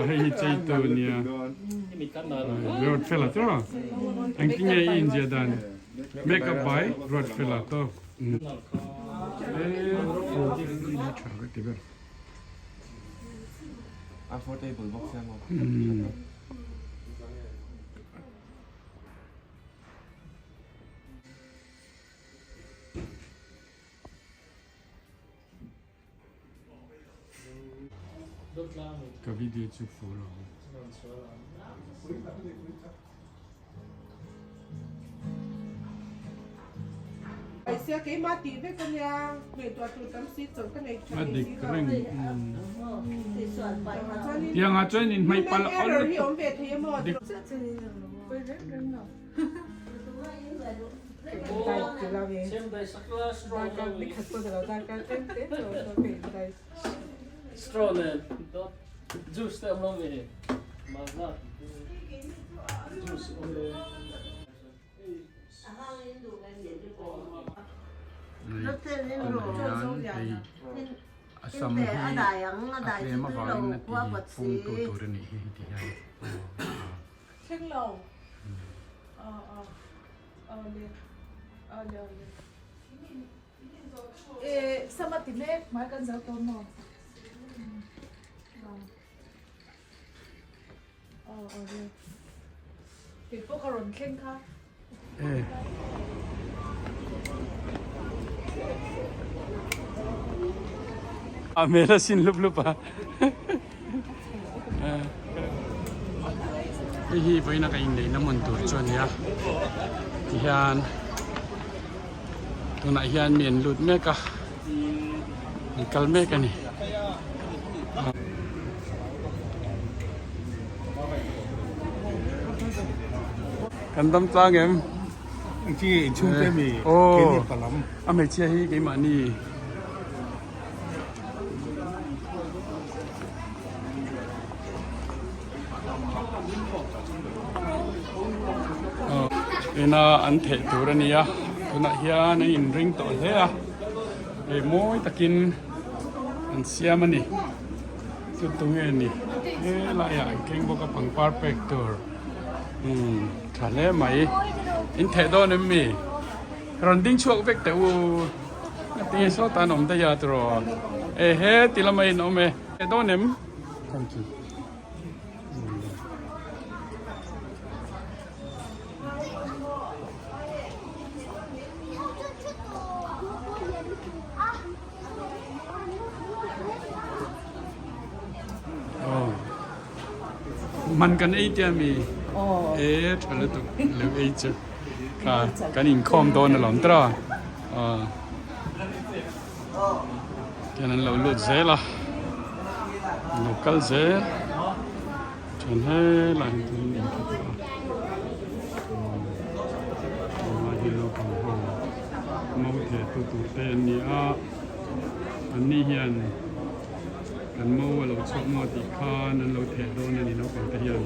Hei hi chei tu nia road fela chu engtin nge i inziah dan makeup by road fela to Ka video chu fuh lo. A dik reng. Tiang ah chuan in hmaih palh awl lutuk. Dik. Straw nen dawt juice te awm lo mi mahna juice awm le. A sam hi a tlem avangin a ti pung tu tur a nih hi ti hian. Thleng lo. Aw aw. Aw le. Aw le aw le. E sama ti mek hmai kan zo tawh maw? Aw aw le. Kei pawh ka rawn thleng kha. E. A hmel a sin hlup hlup a. Hei hi vawiina ka inneihna hmun tur chu a ni a tihian tunah hian mi an lut mek a an kal mek a ni. Kan dam tlang em? Aw a hmeichhia hi keimahni. Ina an theih tur a ni a tunah hian an inring tawh hle a hei mawi takin an siam a ni chu tunge ni helaiah an keng bawk a pangpar pek tur umm tha hle mai in theh dawn em mi rawn ding chhuak vek teh u. Ti sawt an awm daih a tiraw e he ti lama in awm e e dawn em thank you oh man kan ei tia mi e tha lutuk lo ei chu Kha kan inkhawm dawn alawm tawh a tian an lo lut zel a an lo kal zel chuan helai hi chuan in khat a tunah hian naupang ho mo theh tu tur te an ni a an ni hian kan mo a lo chhuak maw tih khan an lo theh dawn a ni naupang te hian.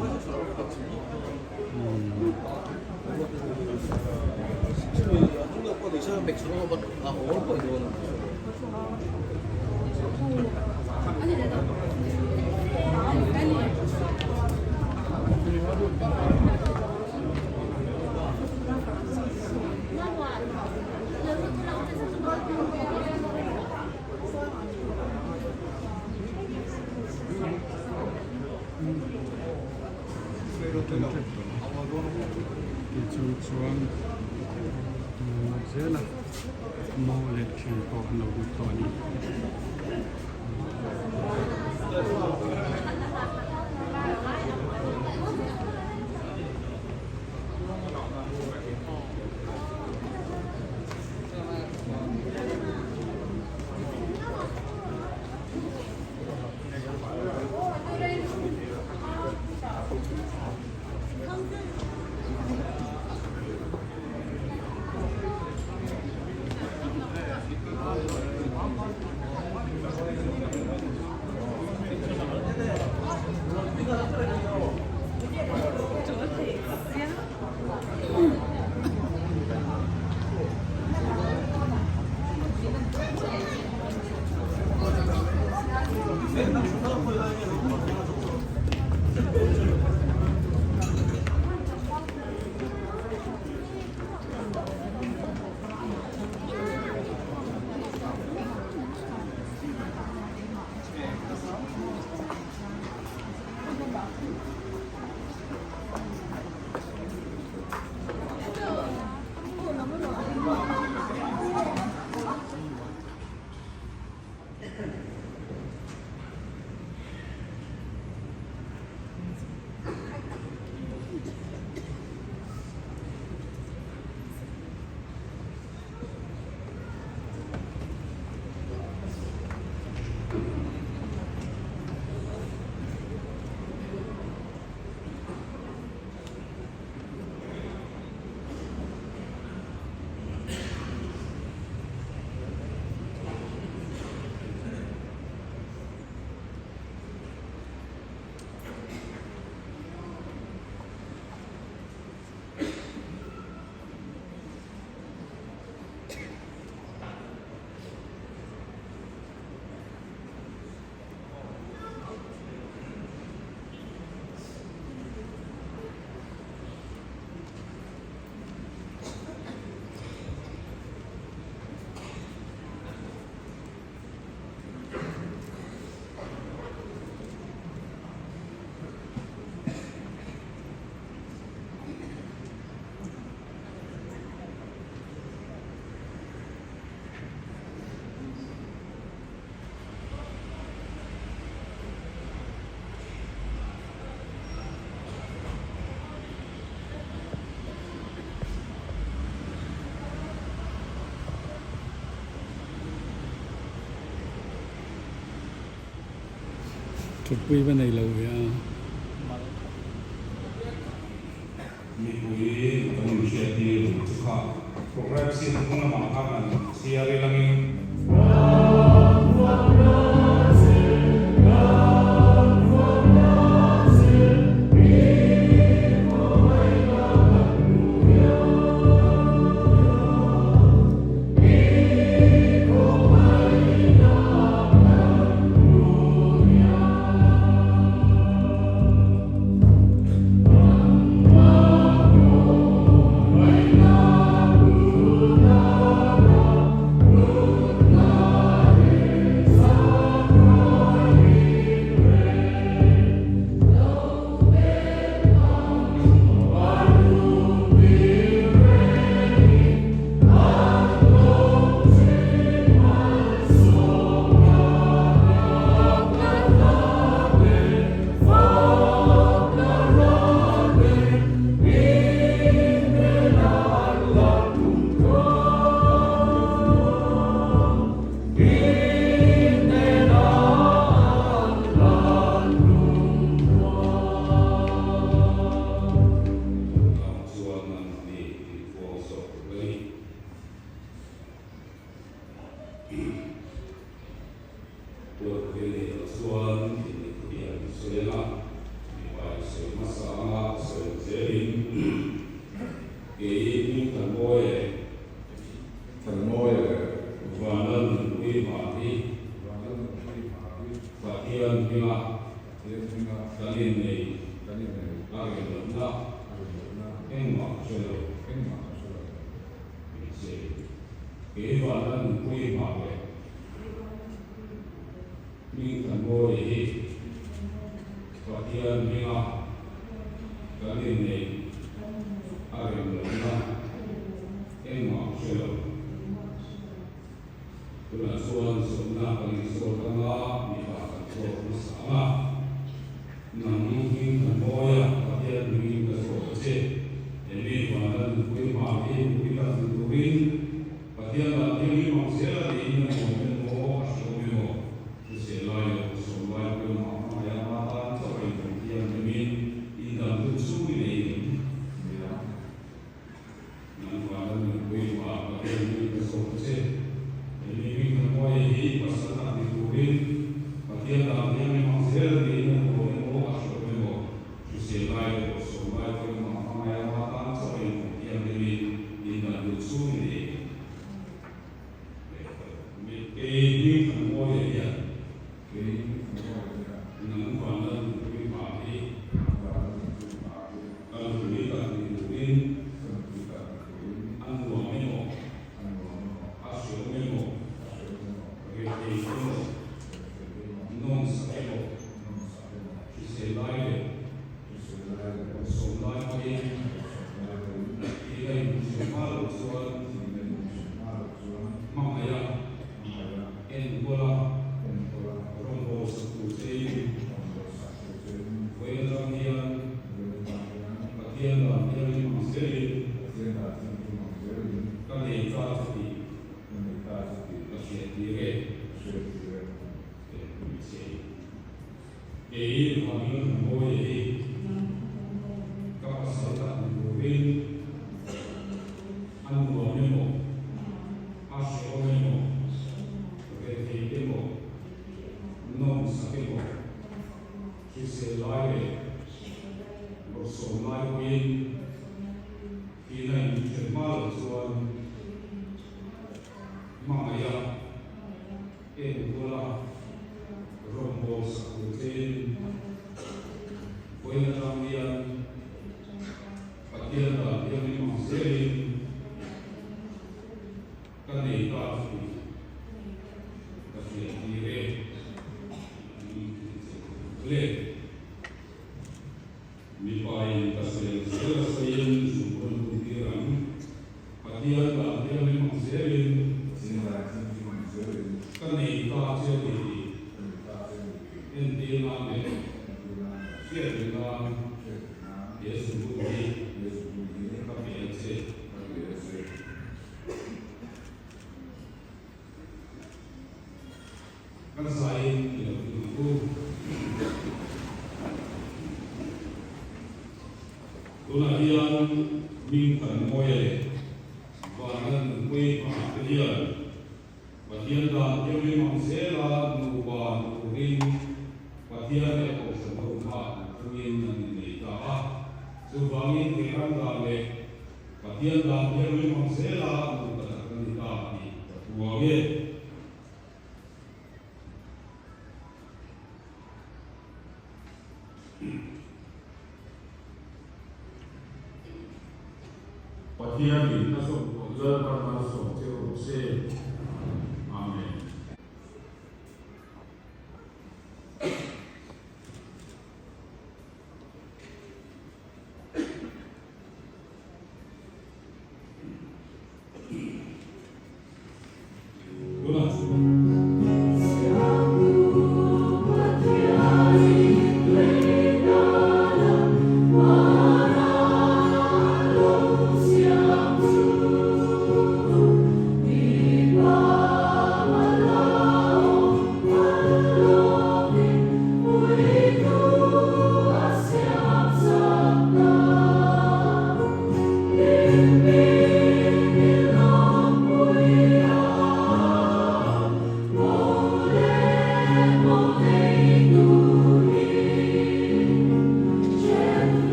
Tichung chuan an lo lut zel a, mo leh thian pawh an lo lut tawh a ni. Thutpui va nei lo ve a. Mipui kan inhriattir duh chu kha programme sin hnung lamah khan an chhiar i langin. Chuan an mahni infuang zawk tur a ni. Tuarhpui nei loh chuan inneih hian sawi anga mipa in sawi hmasa anga sawi zelin kei Hmingthanmawi leh Thanmawi leh Vanlalnunpui hmar hi Vanlalnunpui hmar hi Pathian hminga Pathian hminga kan innei kan innei a rinawmna a rinawmna engmah ka hre lo engmah ka hre lo. Hmeichhe kei Vanlalnunpui hmar leh Hmingthanmawi hi Pathian hminga kan innei. A rem lohna engmah hre lo. Tunah chuan zawhna kan inzawt anga mipa kan zawt hmasa ang a. Nang hming kan mawi a, Pathian hmingin ka zawt a che. Emi vana nupui hma hi nupui tak ni turin Pathian dan thianghlim ang zel a tiin a nuam emaw a hreawm emaw hrisel lai leh hawsawm lai pawhin mah hmangaih a hma tan chauh a inhawng thiam hlemin indang hun chhung i nei em? Nia. Nang vana nupui hma Pathian hmingin ka zawt a che. Emi hming kan mawi hi pasal tak ni turin Pathian dan thianghlim ang zel a tiin a nuam emaw a hreawm emaw Hrisel lai leh bawrhsawm lai pawhin mah hmangaih a hma tan chauh a inhawng thiam hlemin indan duh chhung i nei Kei hming kan mawi leh hian nang vanla nupui hma hi ka nupui tak ni turin a nuam emaw a hreawm emaw rethei emaw nawmsak emaw Hrisel lai leh sawm lai pawhin thil a inhmuhsawm hma loh chuan hmangaih a, enkawl a, rawngbâwl sak tur chein vawiin atang hian Pathian dan thianghlim ang zelin ka nei ta che tih ka hriattir e. Kei vangin ka mawi a hi, ka pasal tak ni turin a nuam emaw, a hrehawm emaw, rethei emaw, nawmsak emaw, hrisel lai leh bawrhsawm lai pawhin thihna inhmuhṭhen hma loh chuan hmangaih a. Enkawl a, rawngbâwl sak tur chein vawiin atang hian Pathian dan thianghlim ang zelin ka nei ta chu tih ka hriattir e. Le mipain ka sawi ang zel a sawiin zungkawn hun tir ang. Pathian dan thianghlim ang zelin ka nei ta che a ni tih entir nan leh hriat reng nan he zungkawn hi ka pe a che. Kan zaiin i lo ding ang u. Tunah hian hming kan mawi leh vana nunpui hmangah te hian Pathian dan thianghlim ang zela nupa ni turin Pathian leh Kohhran ho kha an thungin an innei ta a. Chuvangin he ram dan leh Pathian dan thianghlim ang zela nupa tak an ni ta tih ka puang e. Pathianin a zawmtuah Lalpan malsawm che rawh se. Amen.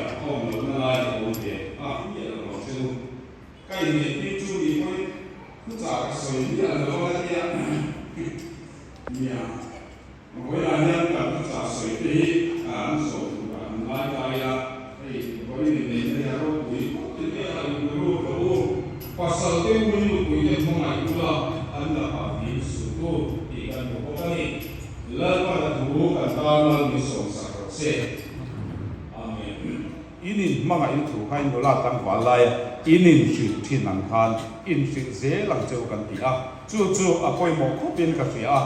a awm lohna lai a awm ve a miah lo ang che u. Ka inneihtir chu ni pawhin thuchah ka sawi miah lo a tia nia. Vawiinah hian kan thuchah sawi te hi an zawh tur an ngai ta ila, hei vawiin inneihna hi a ropui khawp ti mai a, inru rawh u. Pasal te u hi nupui te hmangaih ula an lakah vin suh u tih kan hmu bawk a ni. Lalpan a thu kan tan mal min sawmsak rawh se. Amen. In inhmangaihna thu kha in nula tlangval laia in inhrilh thin ang khan inhrilh zel ang che u kan ti a, chu chu a pawimawh khawpin ka hria a,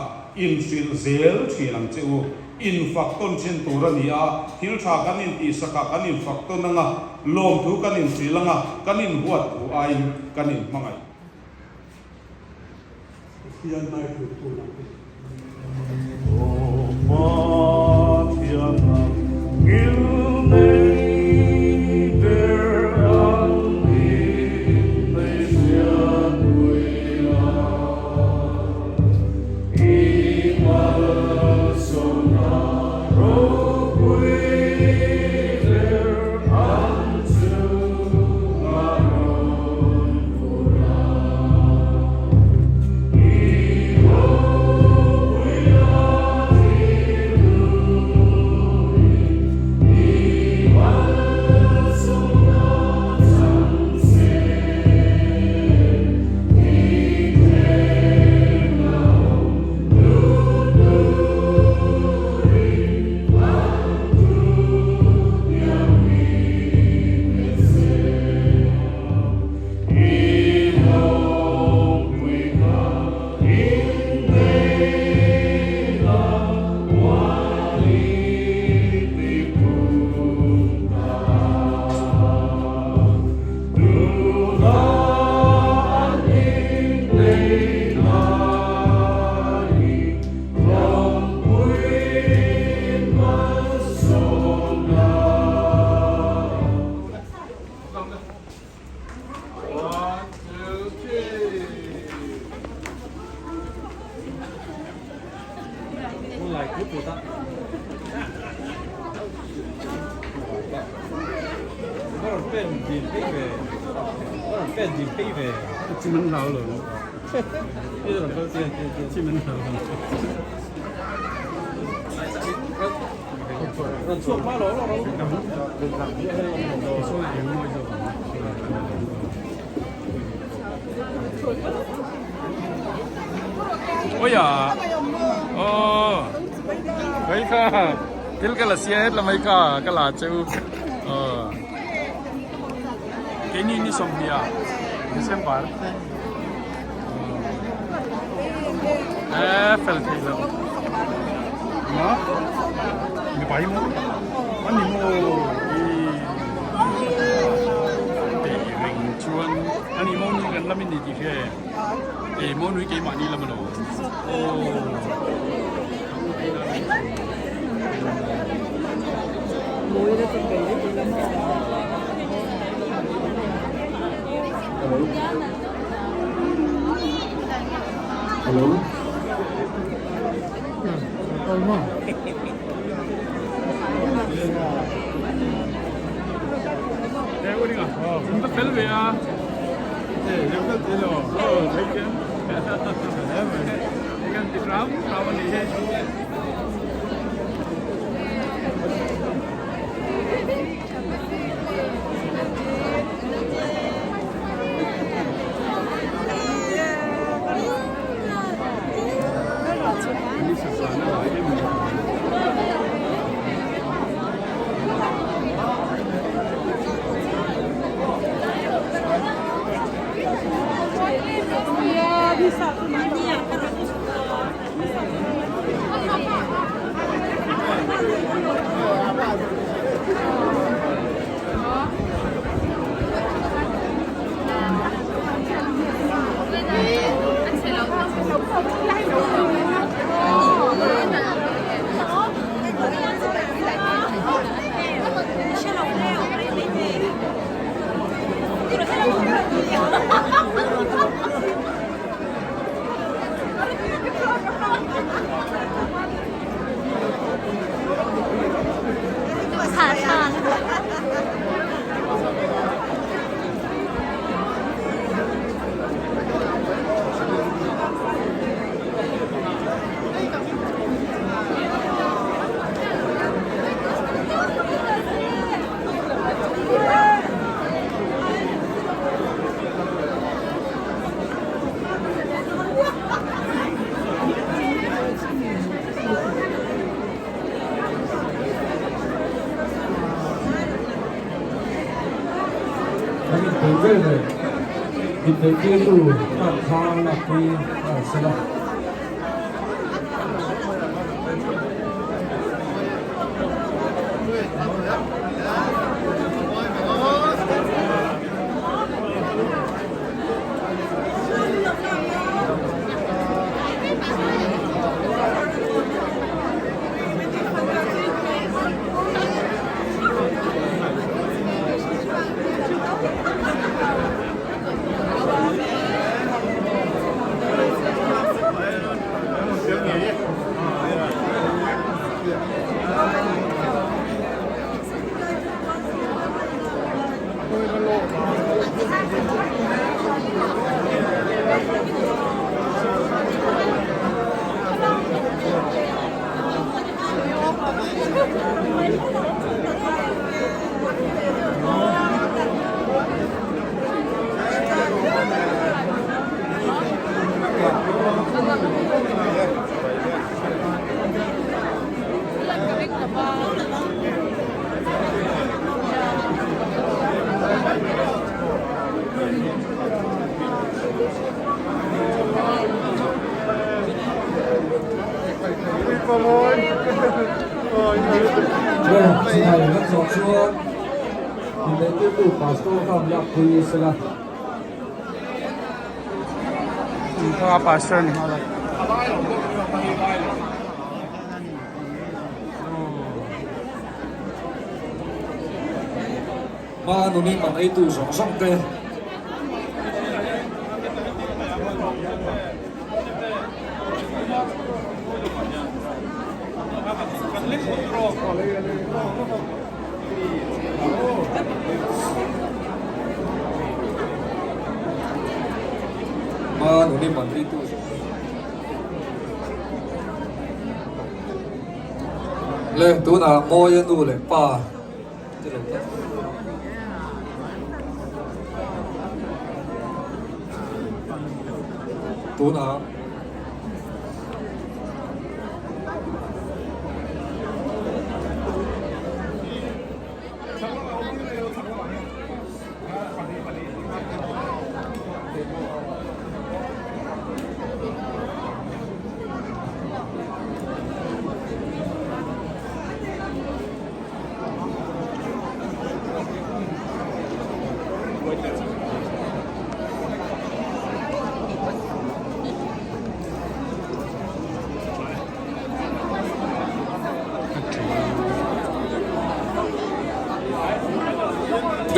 inhrilh zel thin ang che u. Infak tawn thin tur a ni a, thil tha kan intihsakah kan infak tawn ang a, lawmthu kan inhrilh ang a, kan inhuat thu aiin kan inhmangaih. Pathian hmaitur tu lang te. Oia oh mai kha thil ka la sia het la mai kha ka la cheu oh keini ni sawmhnih December eh fel thei lo ma mi pai mo ani mo i te ring chuan ani mo ni kan lamin ni ti hre e mo nui keimah ni lam lo Hello. Fel ve a. An inpeih vel leh inpeihtirtu card kha lakpui nghal se la. Silai kan zawh chuan inneihtirtu pastor khan lakpui sela. Pastor ni nghal a. Hma nuni man eitu zawng zawng te. Hma nuni man eitu zawng Le tunah Mawia nu leh pa te lo kal. Tunah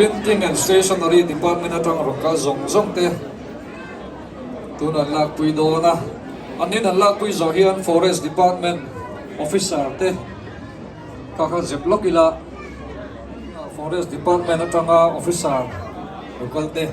Printing and Stationery Department atang rawn kal zawng zawng te tun an lakpui dawn a, an in an lakpui zawh hian Forest Department Officer te Ka kha zep lawk ila Forest Department atanga officer lo kal te.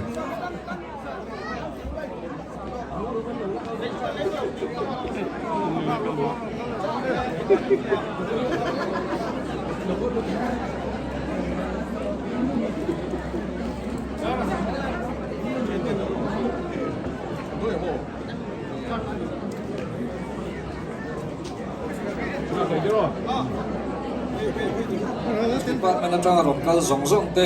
Department atanga rawn kal zawng zawng te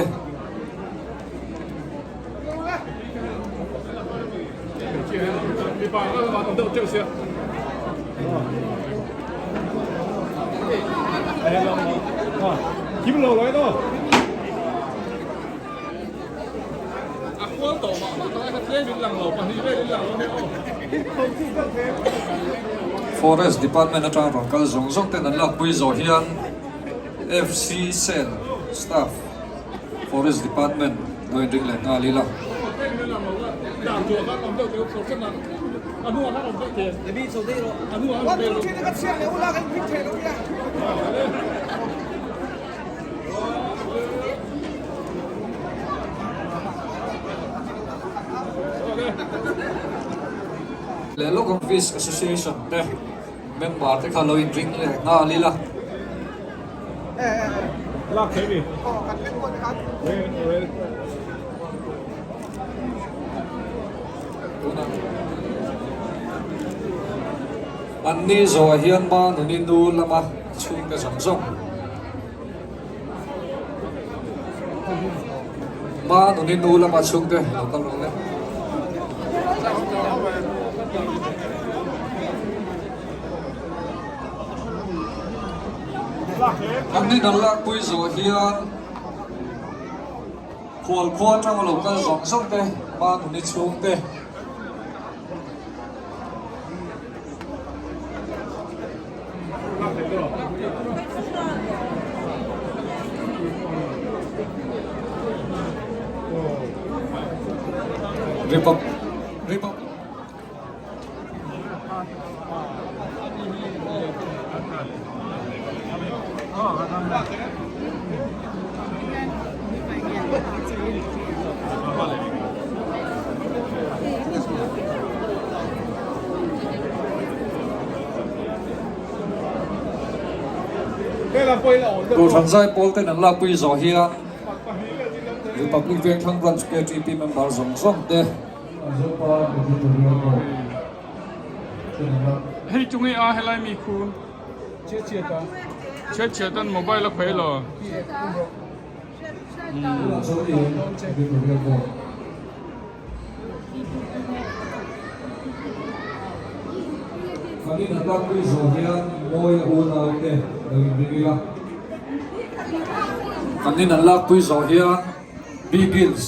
Forest department atang rawn kal zawng zawng ten an lakpui zawh hian FC cell staff forest department lo inring leh nghal ila. Leh lawk Office Association te member te kha lo inring leh nghal ila. Anni zawhah hian Manuni nu lama chhungte zawng zawng. Manuni nu lama chhungte lo kal rawh le. An nin an lakpui zawh hian khual khua atanga lo kal zawng zawng te Manuni chhungte Kohhran zaipawl ten an lakpui zawh hian Republic Vengthlang Branch KTP member zawng zawng te Hei chu nge a helai mi khu chhiat chhiat an mobile a khawih lo. Kan in an lakpui zawh hian Beagles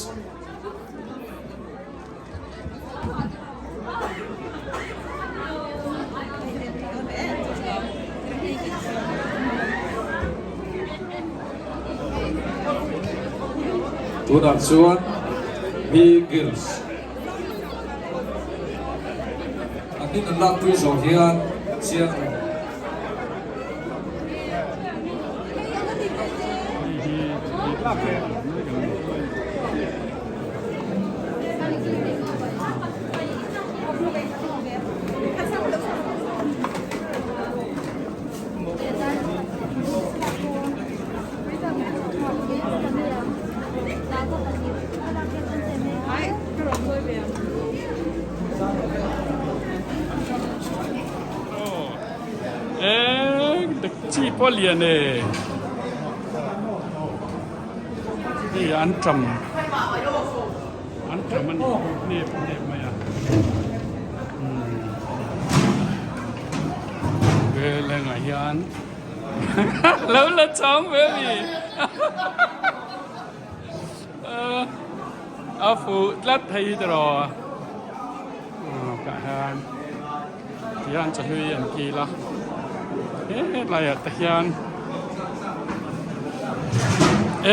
Tunah chuan Beagles an in an lakpui zawh hian chiang reng. Chi pawh lian e. Hei an tam an tam a ni nep nep mai a vel engah hian lo la chang ve a mi a fuh tlat thei hi tiraw tah hian Tihian chahlui an kil a, helaiah te hian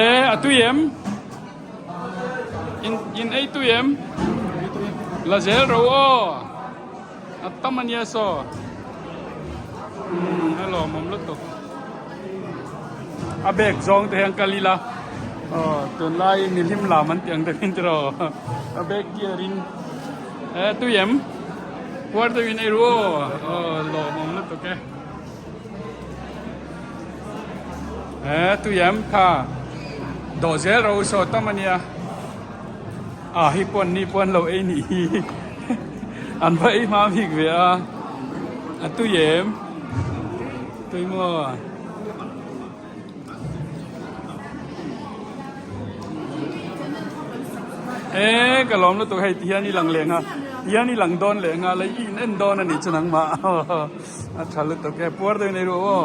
e a tui em? In in ei tui em? La zel ro aw a tam a nia saw umm a lawmawm lutuk a bag zawng te hian kal ila aw tunlai mihlim lam an tih ang deuhin tiraw a bag gear in e tui em? Puar deuhin ei ru aw, aw lawmawm lutuk e. E tui em kha dawh zel ro saw tam ania. A hi pawn ni pawn lo ei nih hi. An va ei hma bik ve a. A tui em. Tui maw. E ka lawm lutuk hei tihian i lang leh nga tihian i lang dawn leh nga lei i in en dawn a nih chu nangmah a tha lutuk e puar deuhin ei ru aw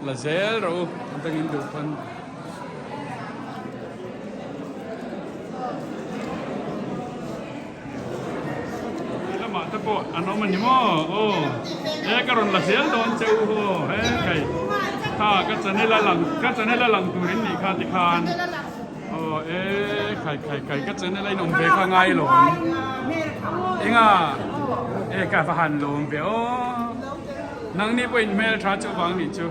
la zel rawh u an tangin duh pawn. Lamah te pawh an awm a ni maw? Aw e ka rawn la zel dawn che u aw he kai kha ka channel a lang ka channel a lang tur in nih kha tikhan aw e khai khai khai ka channel a in awm ve kha ngai lawm enga e ka va han lawm ve aw nangni pawh in hmeltha chu vang nih chu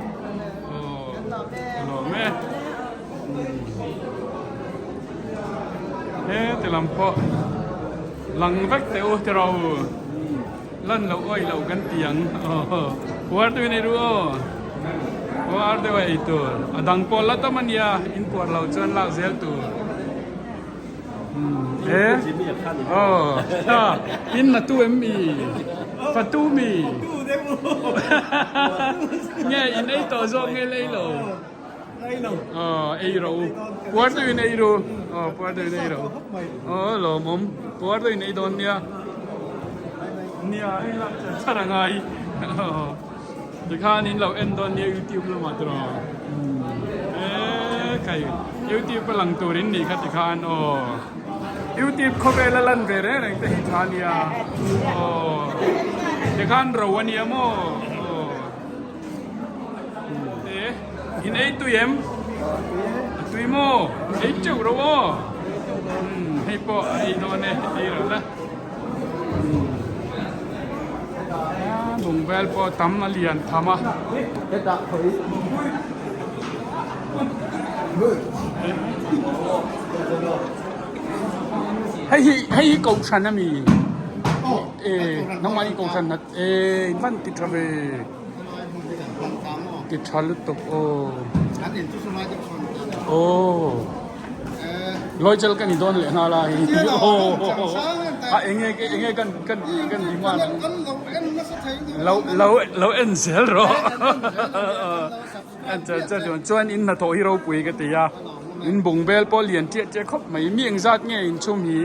aw ka lawm e. He ti lam pawh lang vek teh u tiraw lan loh awih loh kan ti ang puar deuhin ei ru aw puar deuh a ei tur a dang pawh la tam a nia in puar loh chuan lak zel tur e aw in na tu em mi fatu mi nge in ei tawh zawk nge lei lo. Aw ei rawh u. Puar deuhin ei ru. Aw puar deuhin ei rawh u. Aw lawmawm. Puar deuhin ei dawn nia. Nia hei lak char char a ngai. Aw tikhan in lo en dawn nia youtube lamah te rawh. Eee kai youtube a lang tur in nih kha tikhan aw. Youtube khawvel a lan ve reng reng te hi tha nia. Aw tikhan ro a nia maw. Aw. E in ei tui em? A tui maw? Ei teuh ro aw. Hei pawh a ei dawn e, ei ro la. Bungbel pawh tam a lian tham a. Hei hi hei hi kohhran a mi? E nangmah in kohhran a e in van ti tha ve. Ti tha lutuk aw. Aw. Lawichal kan i dawn leh nghal a hi. A enge enge kan kan kan demand ang. Lo lo lo en zel rawh. En zel zel chuan chuan in hnathawh hi ropui ka ti a. In bung bel pawh lian chiah chiah khawp mai. Mi engzat nge in chhum hi?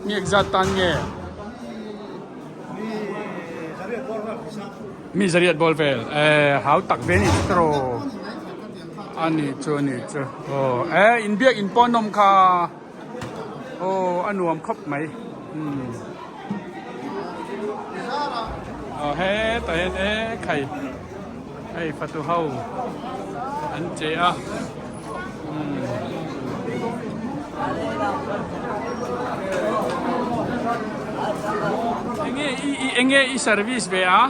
Mi engzat tan nge? Mi zariat bawl vel eh hau tak ve ni tro ani chu ani chu aw eh in biak in pawn awm kha aw a nuam khawp mai um aw he tah hian eh khai hei fatu ho an che a um. Enge i i enge i service ve a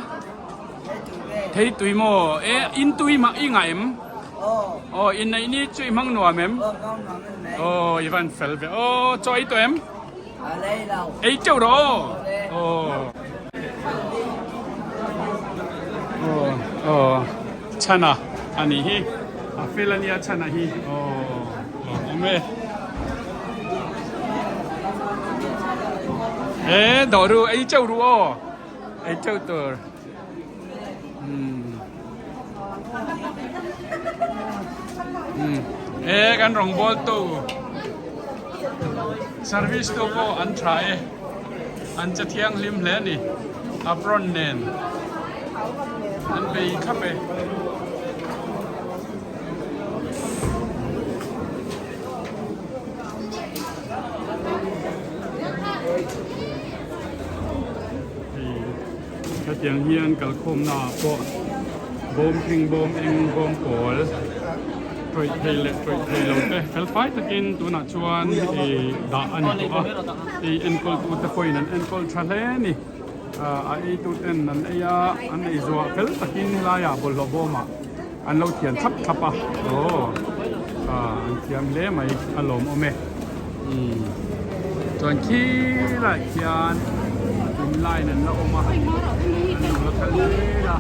thei tui maw e in tui mah i ngah em aw in neih ni chu i hmang nuam em aw i van fel ve aw chaw ei tawh em ei teuh rawh aw aw aw aw chhana a nih hi a fel a nia chhana hi aw lawmawm e. Ê đổ ru ấy châu ru ô ấy châu tur ê kan rong bol tu service tu pawh an tha e an che thianghlim hle a ni apron nen an bei khap e. Hetiang hian kalkhawmna ah pawh bawm hring bawm eng bawm pawl tawih thei leh tawih thei lo te fel fai takin tunah chuan ih dah a ni tawh a hei enkawl tu te pawhin an enkawl tha hle a ni a ei tu ten an ei a an ei zuah fel takin helaiah bawlhhlawh bawmah An lo thian thlap thlap a, aw an thiam hle mai a lawmawm e. Chuan khi lai khian in line an la awm a, an lo la kal zel a.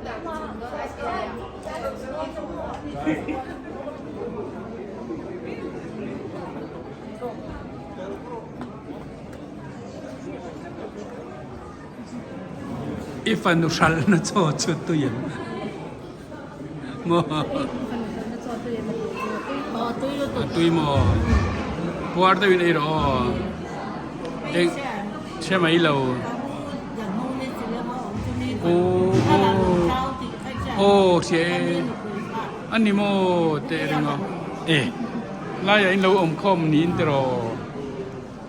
I fanu hralhna chaw chu tui em? Maw? A tui maw? Puar deuhin ei rawh aw. Eng chhe mai lo. Aw hria e. A ni maw teh reng a. E laiah in lo awm khawm niin tiraw.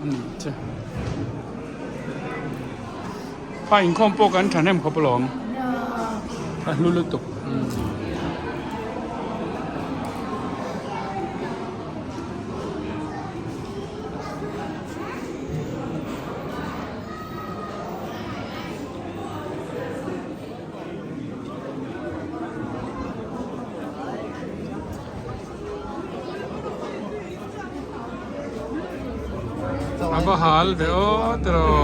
A ni che. Fa inkhawm pawh kan thahnem khawp alawm. A hlu lutuk. A va hal ve aw tiraw.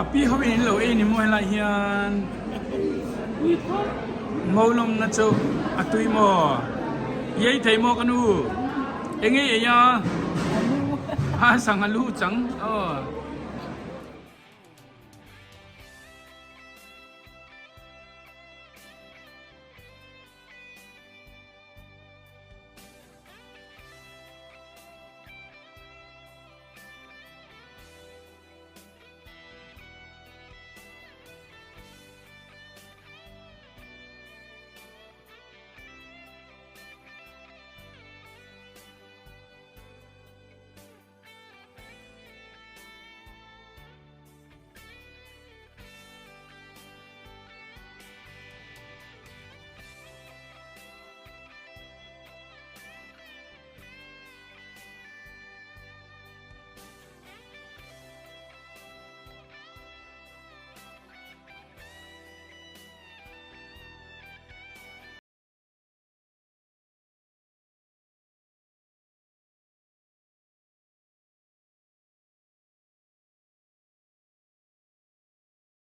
A pi ho in lo ei ni maw helai hian mo lawmna chu a tui maw i ei thei maw ka nu eng ei ei a a sangha lu chang aw.